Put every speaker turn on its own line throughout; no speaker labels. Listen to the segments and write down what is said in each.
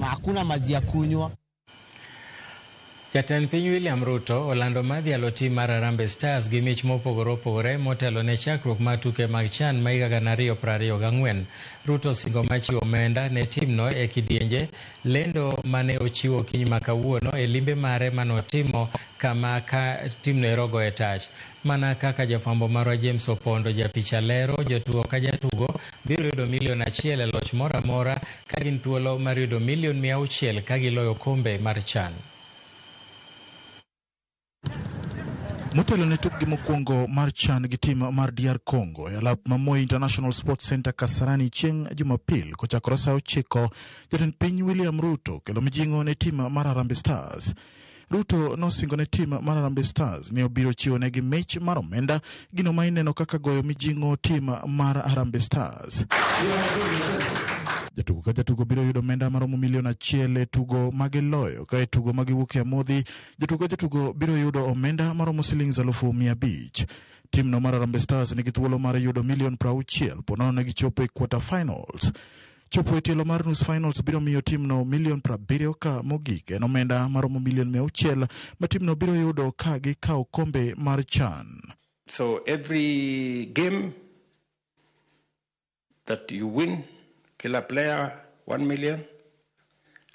Hakuna maji ya kunywa.
Jatend piny William Ruto olando mar dhialo tim mar Harambee Stars gi mich mopogore opogore motelo ne chakruok mar tuke mag CHAN ma higa 2024. Ruto osingo mar chiwo omenda ne timno e kidienje lendo mane ochiwo okinyi ma kawuono e limbe mare manotimo kama ka timno ero goye tach. Mana kaka jafwambo marwa James Opondo japicha lero, jotugo ka jatugo biro yudo milion 1 e loch moro amora ka gin thuolo mar yudo milion 600 ka giloyo kombe mar CHAN.
Motelo ne tukgi mokwongo mar CHAN gi tim mar DR Congo e alap ma Moi International Sports Center Kasarani chieng' Jumapil kochakore saa 9, jatend piny William Ruto kelo mijing'o ne tim mar Harambee Stars. Ruto nosingo ne tim mar Harambee Stars ni obiro chiwo negi mich mar omenda, gino ma ineno kaka goyo mijing'o tim mar Harambee Stars. Jatugo ka jatugo biro yudo omenda maromo milion 1 e tugo magiloyo, ka e tugo magiwuok e amodhi, jatugo ka jatugo biro yudo omenda maromo siling 500,000. Timno mar Harambee Stars nigi thuolo mar yudo milion 60 ponono ne gichopo e quarter finals. Chopo e tielo mar nus finals biro miyo timno milion 70, ka mogik en omenda maromo milion 600 ma timno biro yudo ka gikawo kombe mar CHAN.
So every game that you win, kila player 1 million,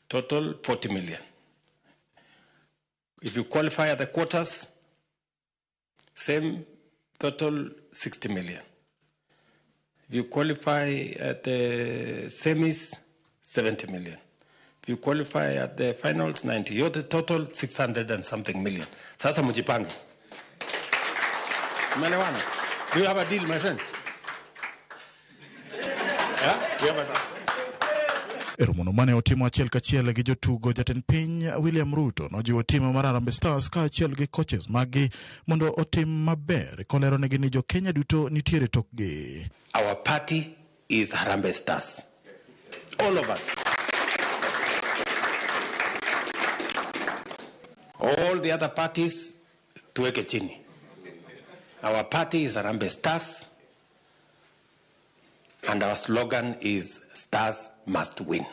total 40 million. If you qualify at the quarters, same total 60 million. If you qualify at the semis, 70 million. If you qualify at the finals, 90. Yote total 600 and something million. Sasa mujipange. Umeelewana? Do you have a deal, my friend? Yeah? Do you have a deal?
E romono mane otimo achiel kachiel gi jotugo, jatend piny William Ruto nojiwo tim mar Harambee Stars kaachiel gi coaches maggi mondo otim maber, kolero negi ni jo Kenya duto nitiere tokgi.
Our party is Harambee Stars. All of us. All the other parties tuweke chini. Our party is Harambee Stars, and our slogan is Stars must win.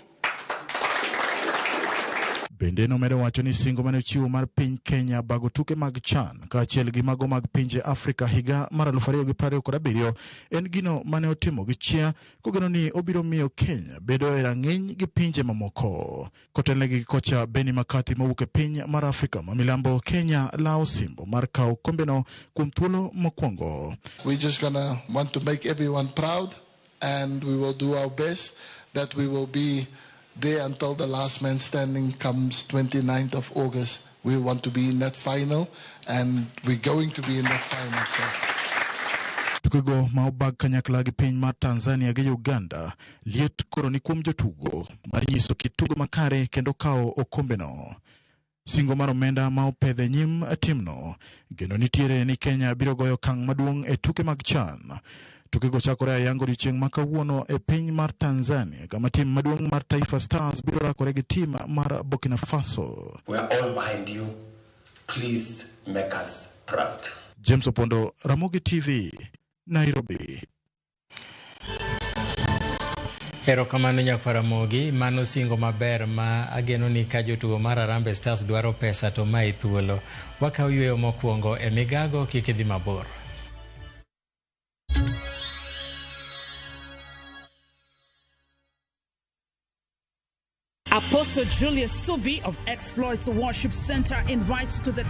Bende nomedo wacho ni singo mane ochiwo mar piny Kenya bago tuke mag CHAN kaachiel gi mago mag pinje Afrika higa mar 2027 en gino mane otimo gi chia, kogeno ni obiro miyo Kenya bedo e rang'iny gi pinje mamoko. Kotelnegi gi kocha Benni McCarthy mowuok e piny mar Afrika ma milambo, Kenya lawo simbo mar kawo kombeno kuom thuolo mokwongo.
We're just gonna want to make everyone proud, and we will do our best that we will be there until the last man standing comes 29th of August. We want to be in that final, and we're going to be in that final. So.
Tukego ma obag kanyakla gi piny mar Tanzania gi Uganda, liet koro ni kuom jotugo mar nyiso kit tugo makare kendo kawo okombeno. Singo mar omenda ma opedho e nyim timno, geno nitiere ni Kenya biro goyo okang' maduong' e tuke mag CHAN. Tukego chakore ayanga odiechieng' ma kawuono e piny mar Tanzania, kama tim maduong' mar Taifa Stars biro rakore gi tim mar Burkina Faso.
We are all behind you. Please make us proud.
James Opondo, Ramogi TV, Nairobi.
Erokamano nyakwar Ramogi, mano singo maber ma ageno ni ka jotugo mar Harambee Stars dwaro pesa to mae thuolo. Wakawo yweyo mokwongo e migago, kik idhi mabor.
Apostle Julius Subi of Exploits Worship Center invites to the